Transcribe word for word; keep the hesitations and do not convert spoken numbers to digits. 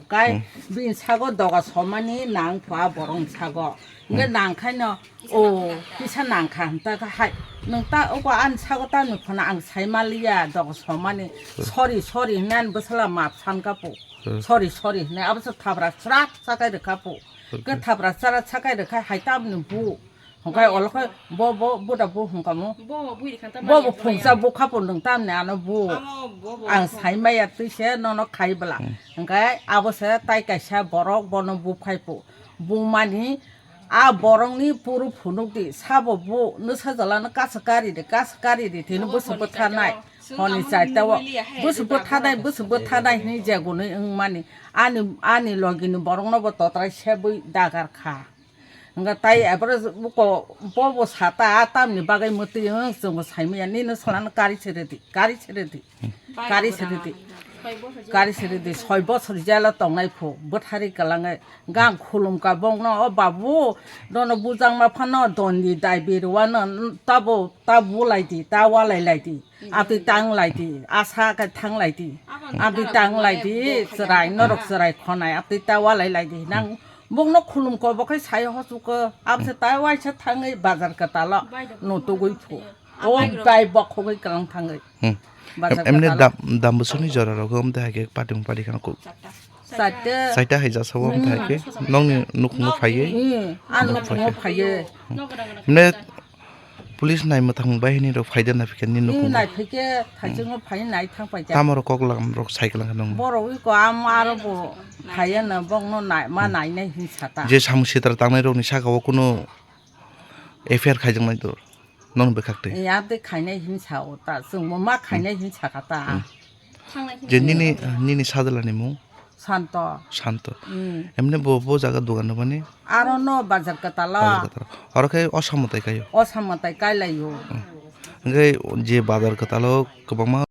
Kai bini sago doga somani nang pha borong sago. Nge nang khaino o kisa nang kha hwnta kha hai. Nang ta obo ani sago ta nung phano ang sai maliya doga somani. Sorry, sorry hwnwi ani bwsala map san kha po. Sorry, sorry hwnwi abo se thabra chwrak chakai rwkha po. Ke thabra chwrak chakai rwkha hai tamni bu. Hwnkhe olo khe bo, bo, bo da bo hwnkha mo. Bo, bo bui rikha ta Bo, bo maya phungsa phungya. Bo khapo nwng tamni ano bo. Amo bo, bo Ang bo. Sai maya twi se nono khai bwla. Hwnkhe abo se tai kaisa borok bono bu phaipo. Bu mani a borokni puru phunuk di sabo bo nwsa jala no kasa kari di, kasa kari di tini Abo bwswk honi bwtharnai. Chaita o. Chwng Honi amoni chaita o. Bwswk bwtharnai, bwswk bwtharnai hwnwi jegunwi wng mani. Ani, ani logini borokno bo totrai sebwi dagar kha. Hwnkhe tai ebro buko bo bo sata a tamni bagwi mwtwi wng chwngbo saimaya nini salano kari se rwdi, kari se rwdi, kari se rwdi, kari se rwdi, soi bosor jela tongnai phu bwthari kwlangwi gang khulumkha bongno o babu dono bujangma phano dondi daibi rwano tabo ta bulai di ta walai lai di. Abtwi tang lai di, asa khe thang lai di. Abtwi tang lai di, chwrai, norok chwrai khonai, abtwi ta walai lai di. Nang bongno khulum ko, bo khe sai hosuko, abse ta waisa thangwi bazar kwtalo, no tugwi phu. O bai bokhogwi kwlang thangwi. Hmm. Bazar Em-, emne kwtalo. Dam, dam bwswkni jora rogo, amte hai khe patung pari khana kuk. Chaita. Chaita hai jasa o, amte hai khe nongni nukhungo phaiwi. Hmm, ang nukhungo phaiwi. Emne Police nai mwthang bai hini rok phaida nai phikhe nini Ni nukhung. Nai phikhe thaichungo phai nai thang pai ja. Tamo rok kok lam rok sai kwlang nung. Borok wi ko am aro bo phaiya na bok no nai ma nai nai hin sata. Je samung sitra tangnai rok ni saka o kuno F I R khaijak nai tor. Nong bekhak te. Ya de khainai hin sa o ta. Chwng mo ma khainai hin saka ta. Je nini, nini sajla ni mung. Santo. Santo. Hmm. Emne bo, bo jaga dogan rwmani? Aro no bazar kwtalo. Bazar kwtalo. Oro khe o samo tai kaio? O samo tai kai laio. Hmm. Hwnkhe je bazar kwtalo kwbangma